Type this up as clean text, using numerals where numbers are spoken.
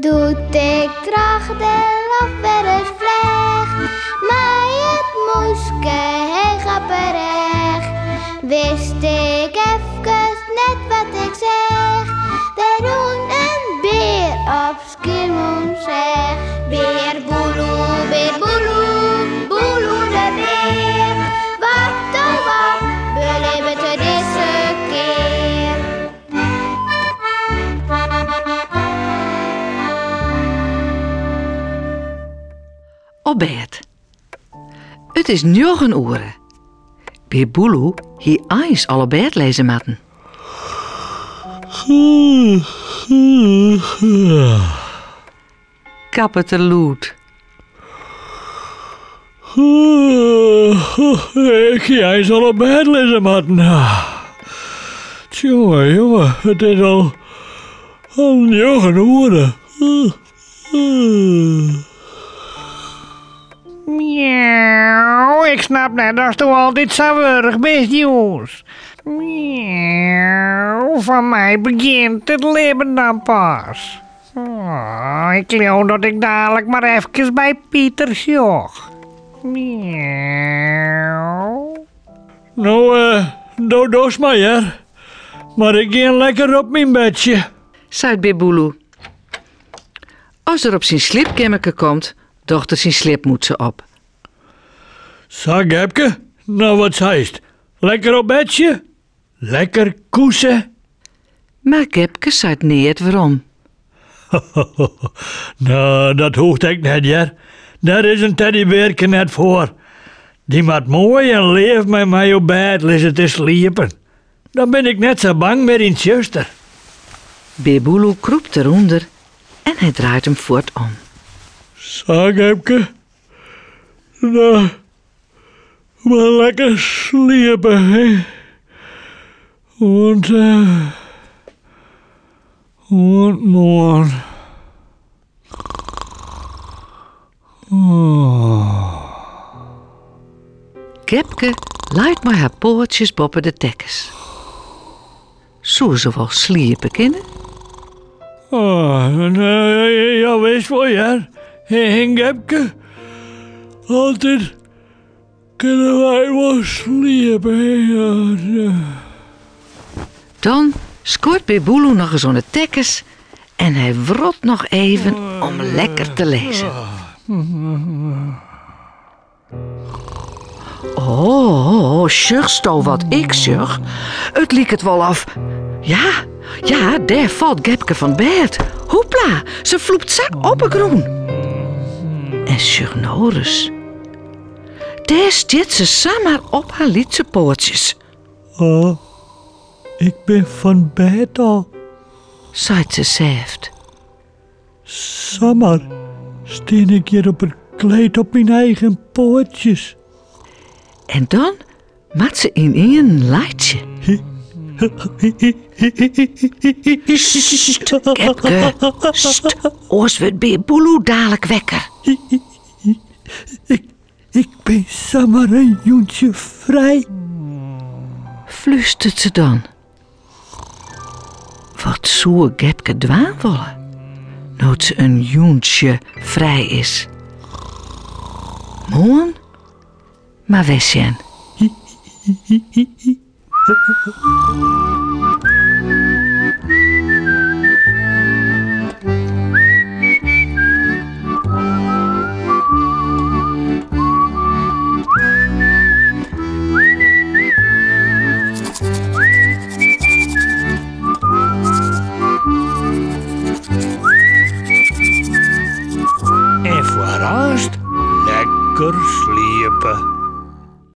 Doe't ik troch de loft wer ris fleach, mei it mûske heech op 'e rêch, wist ik efkes net wat ik seach. Der rûn in bear op Skiermûntseach. Bear Boeloe, bear Boeloe, Boeloe de bear. Wat oh wat belibbet er dizze kear? Op bêd. It is njoggen oere. Bear Boeloe hie eins al op bêd lizze moatten. Kappet er lûd. Ik hie eins al op bêd lizze moatten. Tsjonge, jonge, it is al njoggen oere. Miauw, ik snap net datsto altyd sa wurch bist, jûns. Miauw, foar my begjint it libben dan pas. Oh, ik leau dat ik dadelijk mar efkes by Pieter sjoch. Miauw. No, eh, do dochst mar hear. Mar ik gean lekker op myn bedsje. Seit Bear Boeloe. As er op syn sliepkeammerke komt, docht er syn sliepmûtse op. Sa Gepke, no wat seist? Lekker op bedsje? Lekker koese? Mar Gepke seit neat werom. No, dat hoecht ek net hear. Dêr is in teddybearke net foar. Dy moat moai en leaf mei my op bêd lizze te sliepen. Dan bin ik net sa bang mear yn 't tsjuster. Bear Boeloe krûpt derûnder en hy draait him fuort om. Sa Gepke, no mar lekker sliepe, hè. Oant, oant moarn. Gepke leit mei har poatsjes boppe de tekkens. Soe se wol sliepe kinne? Oh, nee, ja, wist wol hear. Hin Gepke. Altyd kinne wy wol sliepe. Ja. Dan skuort Bear Boeloe noch ris oan de tekkens en hy wrot noch even om lekker te lizzen. Oh, sjochsto wat ik sjoch? It liket wol of. Ja, ja, dêr falt Gepke fan 't bêd. Hoepla, se floept sa op 'e grûn. En sjoch no ris. Dêr stiet se samar op har lytse poatsjes. Oh, ik bin fan bêd ôf, seit se sêft. Samar stean ik hjir op it kleed op myn eigen poatsjes. En dan moat se ynienen laitsje. Sst, Gepke, sst, oars wurdt Bear Boeloe dalik wekker. Ik bin samar in jûntsje frij. Flústert se dan. Wat soe Gepke dwaan wolle, no't se in jûntsje frij is? Moarn mar wer sjen. En foar aanst lekker sliepe.